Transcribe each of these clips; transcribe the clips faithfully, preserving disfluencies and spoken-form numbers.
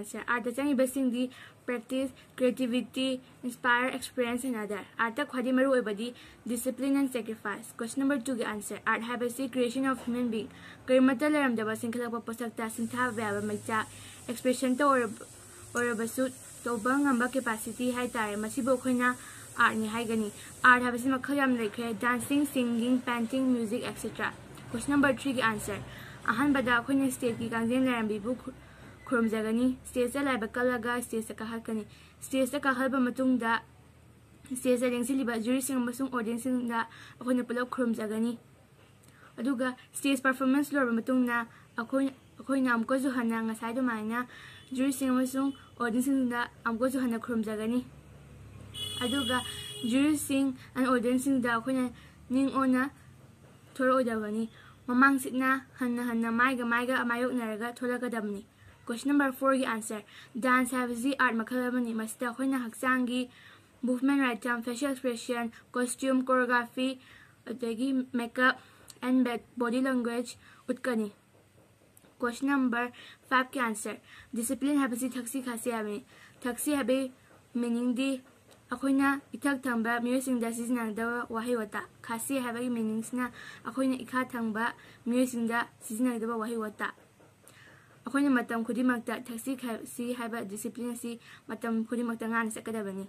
Answer. Artꯇ ꯆꯪꯉꯤꯕꯁꯤꯡꯗꯤ practice, creativity, inspire, experience and other. Artꯇ ꯈ꯭ꯋꯥꯏꯗꯒꯤ ꯃꯔꯨ ꯑꯣꯏꯕꯗꯤ discipline and sacrifice. Question number twoꯒꯤ answer. Art ꯍꯥꯏꯕꯁꯤ creation of human being, ꯀꯔꯤꯃꯠꯇ ꯂꯩꯔꯝꯗꯕ ꯁꯦꯝꯒꯠꯂꯛꯄ ꯄꯣꯠꯁꯛꯇ ꯁꯤꯟꯊꯥꯕ ꯌꯥꯕ ꯃꯩꯆꯥꯛ, expressionꯇ ꯑꯣꯏꯔꯕ ꯑꯣꯏꯔꯕꯁꯨ ꯇꯧꯕ ꯉꯝꯕ capacity ꯍꯥꯏꯇꯥꯔꯦ, ꯃꯁꯤꯕꯨ ꯑꯩꯈꯣꯏꯅ artꯅꯤ ꯍꯥꯏꯒꯅꯤ꯫ Art ꯍꯥꯏꯕꯁꯤ ꯃꯈꯜ ꯌꯥꯝ ꯂꯩꯈ꯭ꯔꯦ: dancing, singing, painting, music, et cetera. Question number threeꯒꯤ answer. ꯑꯍꯥꯟꯕꯗ ꯑꯩꯈꯣꯏꯅ stateꯀꯤ ꯀꯥꯡꯖꯦꯝ ꯂꯥꯏꯔꯦꯝꯕꯤꯕꯨ ꯈꯨ- ꯈꯨꯔꯨꯝꯖꯒꯅꯤ꯫ Stateꯇ ꯂꯥꯏꯕꯛ ꯀꯜꯂꯒ stateꯇ ꯀꯥꯈꯠꯀꯅꯤ꯫ Stateꯇ ꯀꯥꯈꯠꯂꯕ ꯃꯇꯨꯡꯗ stateꯇ ꯂꯦꯡꯁꯤꯜꯂꯤꯕ juryꯁꯤꯡ ꯑꯃꯁꯨꯡ audienceꯁꯤꯡꯗ ꯑꯩꯈꯣꯏꯅ ꯄꯨꯂꯞ ꯈꯨꯔꯨꯝꯖꯒꯅꯤ꯫ ꯑꯗꯨꯒ stage performance ꯂꯣꯏꯔꯕ ꯃꯇꯨꯡꯗ ꯑꯩꯈꯣꯏ ꯑꯩꯈꯣꯏꯅ ꯑꯃꯨꯛꯀꯁꯨ ꯍꯟꯅ ꯉꯁꯥꯏ ꯑꯗꯨꯃꯥꯏꯅ juryꯁꯤꯡ ꯑꯃꯁꯨꯡ audienceꯁꯤꯡꯗ ꯑꯃꯨꯛꯀꯁꯨ ꯍꯟꯅ ꯈꯨꯔꯨꯝꯖꯒꯅꯤ꯫ ꯑꯗꯨꯒ juryꯁꯤꯡ and audienceꯁꯤꯡꯗ ꯑꯩꯈꯣꯏꯅ ꯅꯤꯡ ꯑꯣꯟꯅ ꯊꯣꯔꯛꯑꯣꯏꯗꯕꯅꯤ꯫ ꯃꯃꯥꯡ ꯁꯤꯠꯅ ꯍꯟꯅ ꯍꯟꯅ ꯃꯥꯏꯒ ꯃꯥꯏꯒ ꯃꯥꯌꯣꯛꯅꯔꯒ ꯊꯣꯔꯛꯀꯗꯕꯅꯤ꯫ Question number fourꯒꯤ answer. Dance ꯍꯥꯏꯕꯁꯤ art ꯃꯈꯜ ꯑꯃꯅꯤ꯫ ꯃꯁꯤꯗ ꯑꯩꯈꯣꯏꯅ ꯍꯛꯆꯥꯡꯒꯤ movement, rhythm, facial expression, costume, choreography, ꯑꯗꯒꯤ makeup and body language ꯎꯠꯀꯅꯤ꯫ Question number fiveꯀꯤ answer. Discipline ꯍꯥꯏꯕꯁꯤ ꯊꯛꯁꯤ ꯈꯥꯁꯤ ꯍꯥꯏꯕꯅꯤ꯫ ꯊꯛꯁꯤ ꯍꯥꯏꯕꯒꯤ meaningꯗꯤ ꯑꯩꯈꯣꯏꯅ ꯏꯊꯛ ꯊꯪꯕ ꯃꯤꯑꯣꯏꯁꯤꯡꯗ ꯁꯤꯖꯤꯟꯅꯒꯗꯕ ꯋꯥꯍꯩ ꯋꯥꯇꯥ꯫ ꯈꯥꯁꯤ ꯍꯥꯏꯕꯒꯤ meaningꯁꯤꯅ ꯑꯩꯈꯣꯏꯅ ꯏꯈꯥ ꯊꯪꯕ ꯃꯤꯑꯣꯏꯁꯤꯡꯗ ꯁꯤꯖꯤꯟꯅꯒꯗꯕ ꯋꯥꯍꯩ ꯋꯥꯇꯥ꯫ ꯑꯩꯈꯣꯏꯅ ꯃꯇꯝ ꯈꯨꯗꯤꯡꯃꯛꯇ ꯊꯛꯁꯤ ꯈꯥꯁꯤ ꯍꯥꯏꯕ discipline ꯑꯁꯤ ꯃꯇꯝ ꯈꯨꯗꯤꯡꯃꯛꯇ ꯉꯥꯛꯅ ꯆꯠꯀꯗꯕꯅꯤ꯫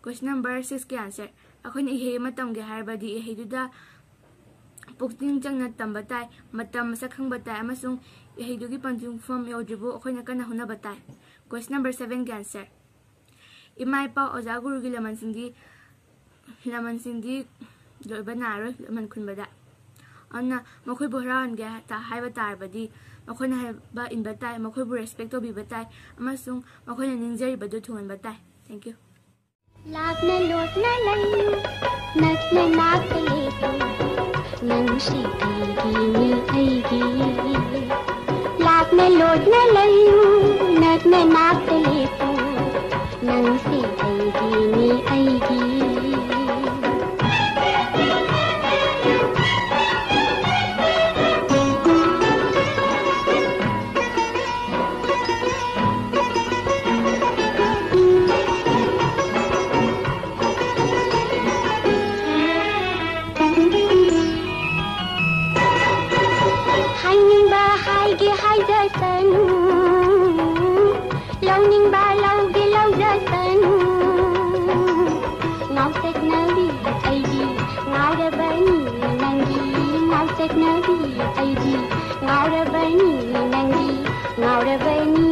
Question number sixꯀꯤ answer. ꯑꯩꯈꯣꯏꯅ ꯏꯍꯩ ꯑꯃ ꯇꯝꯒꯦ ꯍꯥꯏꯔꯕꯗꯤ ꯏꯍꯩꯗꯨꯗ ꯄꯨꯛꯅꯤꯡ ꯆꯪꯅ ꯇꯝꯕ ꯇꯥꯏ, ꯃꯇꯝ ꯃꯁꯛ ꯈꯪꯕ ꯇꯥꯏ ꯑꯃꯁꯨꯡ ꯏꯍꯩꯗꯨꯒꯤ ꯄꯟꯊꯨꯡꯐꯝ ꯌꯧꯗ꯭ꯔꯤꯕꯨ ꯑꯩꯈꯣꯏꯅ ꯀꯟꯅ ꯍꯣꯠꯅꯕ ꯇꯥꯏ꯫ Question number sevenꯒꯤ answer. ꯏꯃꯥ ꯏꯄꯥ, ꯑꯣꯖꯥ ꯒꯨꯔꯨꯒꯤ ꯂꯃꯟꯁꯤꯡꯗꯤ ꯂꯃꯟꯁꯤꯡꯗꯤ ꯂꯣꯏꯕ ꯅꯥꯏꯔꯣꯏ ꯂꯃꯟ ꯈꯨꯝꯕꯗ꯫ ꯑꯗꯨꯅ ꯃꯈꯣꯏꯕꯨ ꯍꯔꯥꯎꯍꯟꯒꯦ ꯍꯥꯏ-, ꯇ-, ꯍꯥꯏꯕ ꯇꯥꯔꯕꯗꯤ ꯃꯈꯣꯏꯅ ꯍꯥꯏꯕ ꯏꯟꯕ ꯇꯥꯏ, ꯃꯈꯣꯏꯕꯨ respect ꯇꯧꯕꯤꯕ ꯇꯥꯏ ꯑꯃꯁꯨꯡ ꯃꯈꯣꯏꯅ ꯅꯤꯡꯖꯔꯤꯕꯗꯨ ꯊꯨꯡꯍꯟꯕ ꯇꯥꯏ꯫ Thank you. ꯂꯥꯞꯅ ꯂꯣꯠꯅ ꯂꯩꯌꯨ, ꯅꯛꯅ ꯅꯥꯛꯇ ꯂꯦꯞꯄꯨ, ꯅꯪꯁꯤ ꯑꯩꯒꯤꯅꯤ, ꯑꯩꯒꯤ꯫ ꯂꯥꯞꯅ ꯂꯣꯠꯅ ꯂꯩꯌꯨ, ꯅꯛꯅ ꯅꯥꯛꯇ ꯂꯦꯞꯄꯨ, ꯅꯪꯁꯤ ꯑꯩꯒꯤꯅꯤ, ꯑꯩꯒꯤ꯫ ꯑꯩꯗꯤ ꯉꯥꯎꯔꯕꯅꯤ ꯅꯪꯒꯤ, ꯉꯥꯎꯔꯕꯅꯤ꯫